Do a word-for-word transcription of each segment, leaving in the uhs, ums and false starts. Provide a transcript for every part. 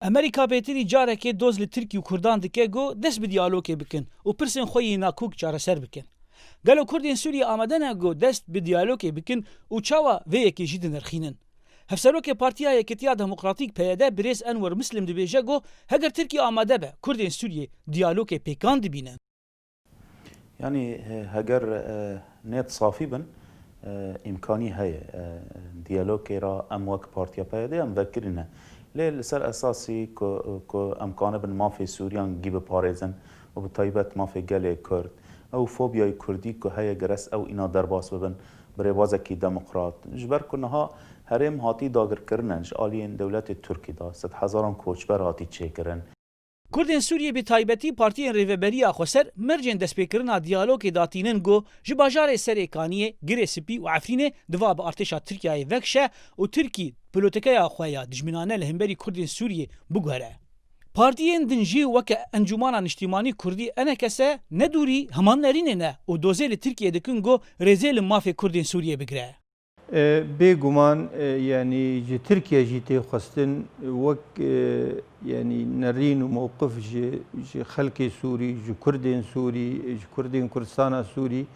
Amerîka bêtirî carekê doz li Tirkî û Kurdan dike ku dest bi diyalogê bikin û pirsên xwe yê nakok çareser bikin. Gelo Kurdên Sûriyê amade ne ku dest bi diyalogê bikin û çawa vê yekê jî dinirxînin? Hevserokê Partiya Yekitiya Demokratîk P Y D birêz Enwer Muslim dibêje ku heger Tirkiye amade be Kurdên Sûriyê diyalogê pêkan dibînin. Yanî heger nêt safî bin, îmkanî heye. Diyalogê re em wek Partiya P Y D em vekirîne. Lê li ser esasî ku, ku em kanibin mafê Sûriyan gî biparêzin û bi taybet mafê gelê Kurd, ew fobiyayê Kurdî ku heye geres ew îna derbas bibin bi rêbazekî demokrat. Ji ber ku niha herêm hatî dagirkirine, ji aliyên dewletê Tirkî de sedhezaran koçber hatî çêkirin. Kurdên Sûriyê bi taybetî partiyên Rêveberiya Xweser mercên destpêkirina diyalogê datînin ku ji bajarê Serê Kaniyê, Girê Spî û Efrînê diva bi artêşa Tirkiyeyê vekişe û Tirkî polîtîkeya xwe ya dijminane li hemberî Kurdên Sûriyê biguhere. Partiyên din jî weke Encûmana Niştîmanî Kurdî, E N K S, ne dûrî heman nerînê ne û dozê li Tirkiyê dikin ku rêzê li mafê Kurdên Sûriyê bigire. Bêguman, yanî ji Tirkiye jî tê xwestin wek, yanî nerîn û mewqif ji, ji xelkê Sûrî, ji Kurdên Sûrî, ji Kurdên Kurdistana Sûrî,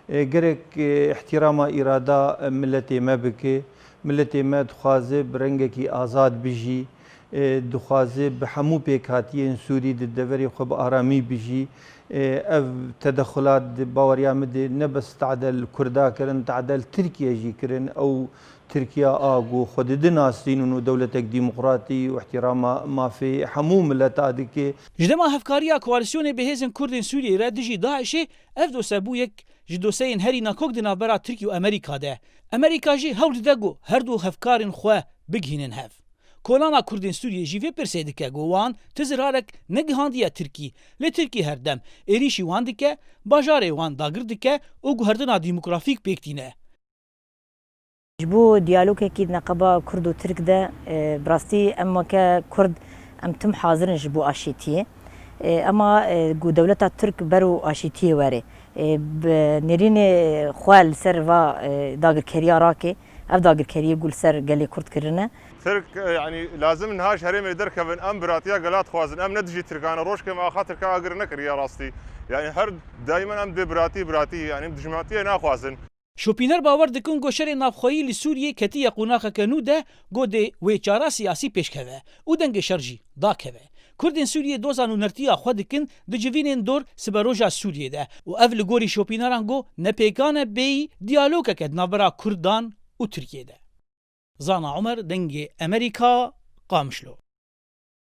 gerek îhtîrama îrada miletê me bike. Miletê me dixwaze bi rengekî azad bijî. Dixwaze bi hemû pêkhatiyên Sûrî di deverê xwe bi aramî bijî. Ev tedexulat di baweriya min de ne bes tade li Kurda kirin, tade li Tirkiye jî kirin. Ew Tirkiya a ku xwe didinasînin û dewletek demokratî û îhtîrama mafê hemû mileta dike. Ji dema hevkariya koalîsyonê bi hêzên Kurdên Sûriyeyê re dijî DAIŞ'ê, ev dose bû yek ji doseyên herî nakok di navbera Tirkiye û Amerîka de. Amerîka jî hewl dide ku her du hevkarên xwe bigihînin hev. Kolana Kurdên Sûriyê jî vê pirsê dike ku wan ti zirarek negihandiye Tirkî, lê Tirkî her dem êrîşî wan dike, bajarê wan dagir dike û guhertina demografîk pêk tîne. Ji bo diyalogekî di neqeba Kurd û Tirk de, e, bi rastî em weke Kurd em tim hazir in ji bo aşîtiyê. E, ema, e, ku dewleta Tirk ber û aşîtiyê were. E, bi nêrînê xwe li ser va, e, dagirkeriya rake, ev dagirkeriyê ku li ser gelê Kurd kirine. Tirk, e, yanî lazim niha ji herêmê derkevin, em biratiya gela dixwazin. Em ne dijî Tirkan e, rojkê me axa Tirkan agir nekiriye rastî. Yanî her daîmen em dê biratî, biratî, yanî em dijminatiyê naxwazin. Şopîner bawer dikin ku şerê navxweyî li Sûriyê ketiye qonaxeke nû de, ku dê wê çara siyasî pêşkeve û dengê şer jî dakeve. Kurdên Sûriyê doza nûnertiya xwe dikin, di civînên dor siberoja Sûriyê de û ev li gorî şopîneran ku ne pêkan e bêyî diyalogeke di navbera Kurdan û Tirkiyê de. Zana Omer, Dengê Emerîka, Qamişlo.